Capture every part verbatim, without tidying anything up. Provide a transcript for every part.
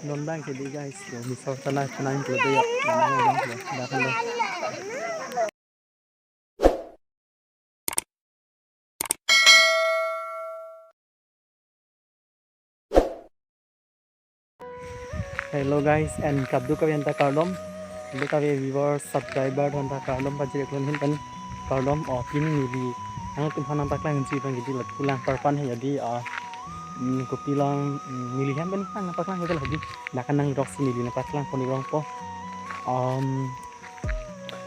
Non bang ke di guys, yo, misor chana chana in tuloy ya. Nang nang tuloy. Dak kan do. Hello guys, and kadokave aphanta kardom. Kadokave viewers, subscriber aphanta kardom, pajir ekron hin pen kardom. Oh, pini neli nangtum aphan nangpaklangji abang ke di la Kulang Parpan he ya di, ah, mm, kopi along, mm, neli hem pen nangpaklang ke la di. Dak kan nangrok si neli nangpaklang pon irong po. Um,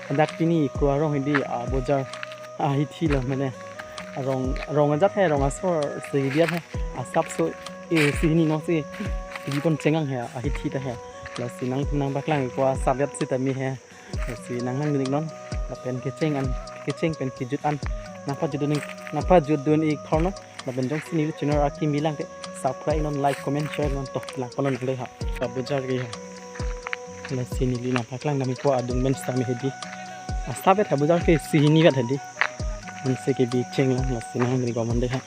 Dak pini ko arong he di, ah, bojar, ah, hithi lo mane. Arong, arong ajat he, arong asor si diat he. Asap so, eh, si hini no si. Di pon chengang he, ah, hithi ta he. Lasi nangtum nangpaklang ko asap diat sitame he. Lasi nang nang nik non. Lapen kecheng an, kecheng pen kejut an. Nangpajut dun, nangpajut dun ik thor non. Lapen jongsi neli channel akimi lang te subscribe non, like, comment, share non, to lang pon non dei ha. Ka bojar ke ha. Lasi neli nangpaklang dam ko adung pen sitame he di. Asap diat ha bojar ke si hini diat he di. Ansi kebi cheng lang, lasi nang neli komon dei ha.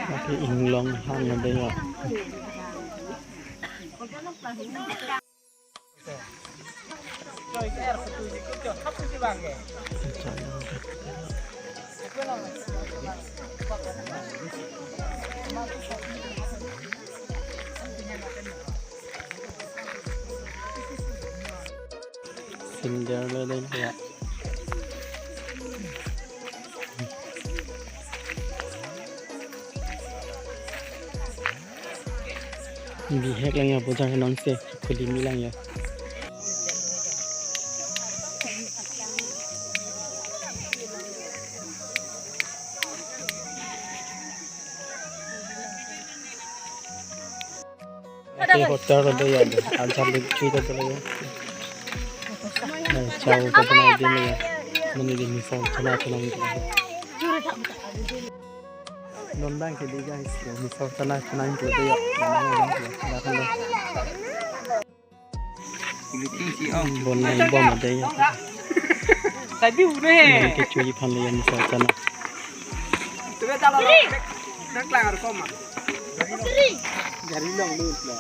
Lake inglong han lo dei ya. Sinder lo dei ya. Bihek lang ya, bojar non si, kuli mi lang ya. Ake hotel lo dei ya, ajat lik chui ta lo ya. Nah, chow ta banai din lo ya. Mane di misal chana chana in tuloy. Non bang ke di guys, yo, misal chana chana in tuloy ya. Nang nang tuloy. Dak kan do. Bonai bom adei ya. Tadi udah he. Nang kechui aphan lo ya misal chana. Tuh ya, kalau dak lang harus koma. Jari long lut lah.